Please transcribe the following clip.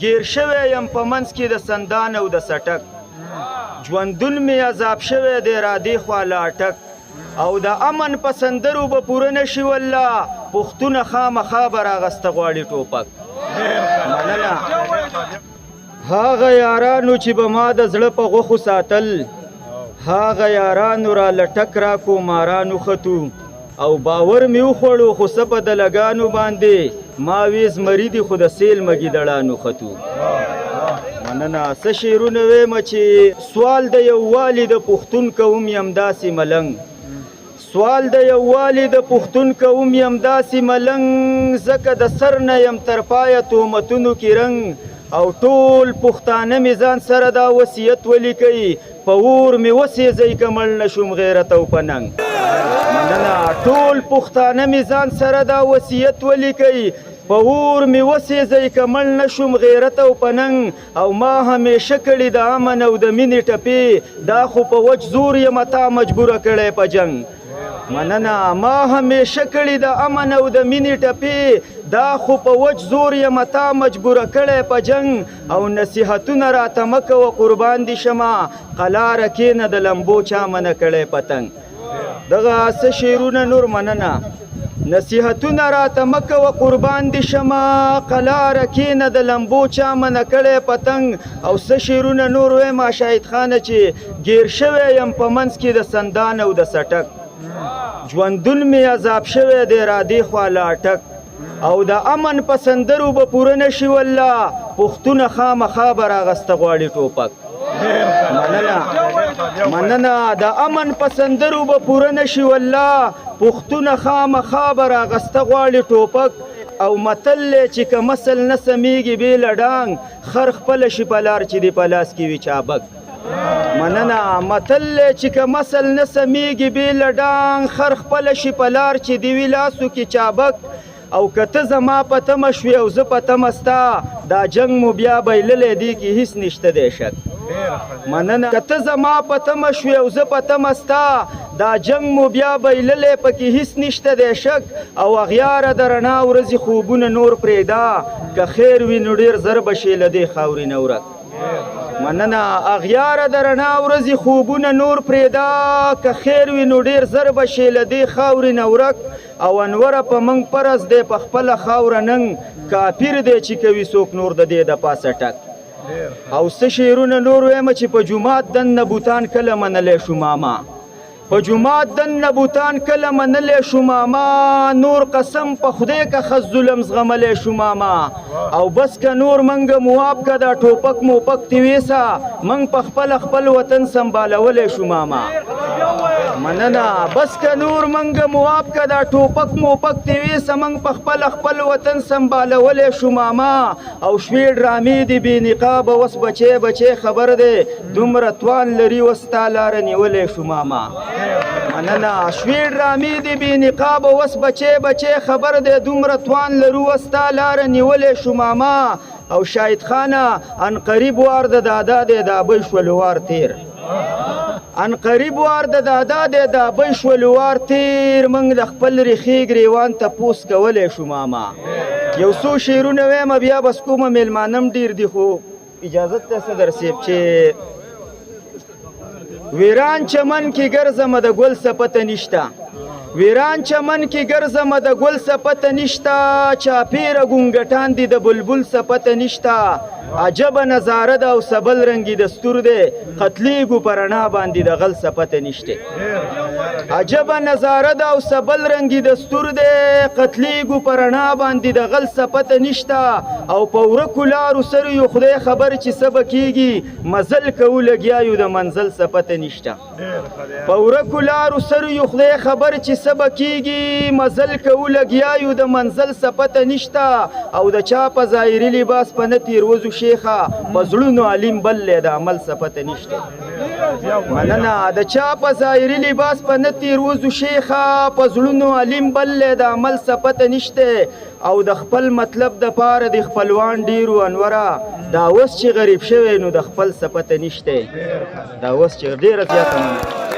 ګیر شوی یم په منځ کې د سندان او د سټک، ژوندون مې عذاب شوی دی را دې خوا له اټک، او د امن په سندرو به پوره نشي والله، پښتونه خامخا به راغسته غواړي ټوپک. مننه. هغه یارانو چې به ما د زړه په غوښو ساتل، هغه یارانو را لټک راکو مارانو ختو، او باور مې وخوړو خو څه په دلګانو باندې ما وې زمري دي خو د سیل مګي دړانو ختو. مننه. څه شعرونه وایم چې سوال د یووالي د پښتون کوم یم داسې ملنګ، سوال د یووالي د پښتون کوم یم داسې ملنګ، ځکه د سر نه یم تر پایه تهمتونو کې رنګ، او ټول پښتانه مې ځان سره دا وصیت ولیکئ، په اور مې وسېځئ که مړ نه شوم غیرت او په ننګ. مننه. ټول پښتانه مې ځان سره دا وصیت ولیکئ، په اور مې وسېځئ که مړ نه شوم غیرت او په ننګ، او ما همیشه کړي د امن او د مینې ټپې، دا خو په وچ زور یم تا مجبوره کړی په جنګ. مننه. ما همیشه کړي د امن او د مینې ټپې، دا خو په وچ زور یم تا مجبوره کړی په جنګ، او نصیحتونه راته مه کوه قربان دي شمه، قلاره کښېنه د لمبو چا منع کړی پتنګ. دغه څه شعرونه نور. مننه. نصیحتونه راته مه کوه قربان دي شمه، قلاره کښېنه د لمبو چا منع کړی پتنګ، او څه شعرونه نور وایم شاهد خانه چې ګیر شوی یم په منځ کې د سندان او د سټک، ژوندون مې عذاب شوی دی را دې خوا له اټک، او د امن په سندرو به پوره نشي والله، پښتونه خامخا به راغسته غواړي ټوپک. مننه. مننه. د امن په سندرو به پوره نشي والله، پښتونه خامخا به راغسته غواړي ټوپک، او متل دی چې که مسل نه سمیږي بې له ډانګ، خر خپله شي په لار چې دې په لاس کې وي چابک. مننه. متل دی چې که مسل نه سمیږي بې له ډانګ، خر خپله شي په لار چې دې وي لاسو کې چابک، او که ته زما په تمه شوې او زه په تمه ستا، دا جنګ مو بیا بایللی دی کې هیڅ نشته دی شک. مننه. که ته زما په تمه شوې او زه په تمه ستا، دا جنګ مو بیا بایللی پکې هیڅ نشته دی شک، او اغیاره د رڼا ورځې خوبونه نور پرېږده، که خیر وي نو ډېر زر به شې له دې خاورې نه ورک. مننه. اغیاره د رڼا ورځې خوبونه نور پرېږده، که خیر وي نو ډېر زر به شې له دې خاورې نه ورک، او انوره په موږ فرض دی په خپله خاوره ننګ، کافر دی چې کوي څوک نور د دې د پاسه ټک. او څه شعرونه نور وایم چې په جومات دننه بوتان کله منلی شو ماما، په جومات دننه بوتان کله منلی شو ماما، نور قسم په خدای که ښه ظلم زغملی شو ماما، او بس که نور منګه مواب که دا ټوپک موپک تی ویسا، منګ په خپل خپل وطن سنبالولی شو ماما. مننه. بس که نور منګه مواب که دا ټوپک موپک تی ویسا، منګ په خپل خپل وطن سنبالولی شو ماما، او شوې ډرامې دي بې نقابه وس بچی بچی خبر دی، دومره توان لري وس تا لاره نیولی شو ماما. مننه. شوې ډرامې دي بې نقابه وس بچی بچی خبر دی، دومره توان لرو وس تا لاره نیولی شو ماما، او شاهد خانه ان قریب وار د دادا دی دا بل شولو وار تیر، ان قریب وار د دادا دی دا بل شولو وار تیر، موږ د خپل ریښې ګریوان ته پوس کولی شو ماما. یو څو شعرونه وایم بیا بس کومه، میلمانه هم ډېر دي خو اجازت ته صدر صاحب چې ویران چمن کې ګرځمه د ګل څه پته نشته، ویران چمن کې ګرځمه د ګل څه پته نشته، چاپېره ګونګټان دي د بلبل څه پته نشته، عجبه نظاره ده او سبل رنګي دستور دی، قتلیږو په رڼا باندې د غل څه پته نشته، عجبه نظاره ده او سبل رنګي دستور دی، قتلیږو په رڼا باندې د غل څه پته نشته، او په ورکو لارو سره یو خدای خبر چې څه به کیږي، مزل کوو لګیا یو د منزل څه پته نشته، په ورکو لارو سره یو خدای خبر چې څه به کیږي، مزل کوو لګیا یو د منزل څه پته نشته، او د چا په ظاهري لباس په نه تېروځو شیخه، په زړونو علیم بل دی د عمل څه پته نشته. مننه. د چا په ظاهري لباس په نه تېروځو شیخه، په زړونو علیم بل دی د عمل څه پته نشته، او د خپل مطلب د پاره د خپلوان ډېرو انوره، دا اوس چې غریب شوی نو د خپل څه پته نشته، دا اوس چې ډېره زیاته مننه.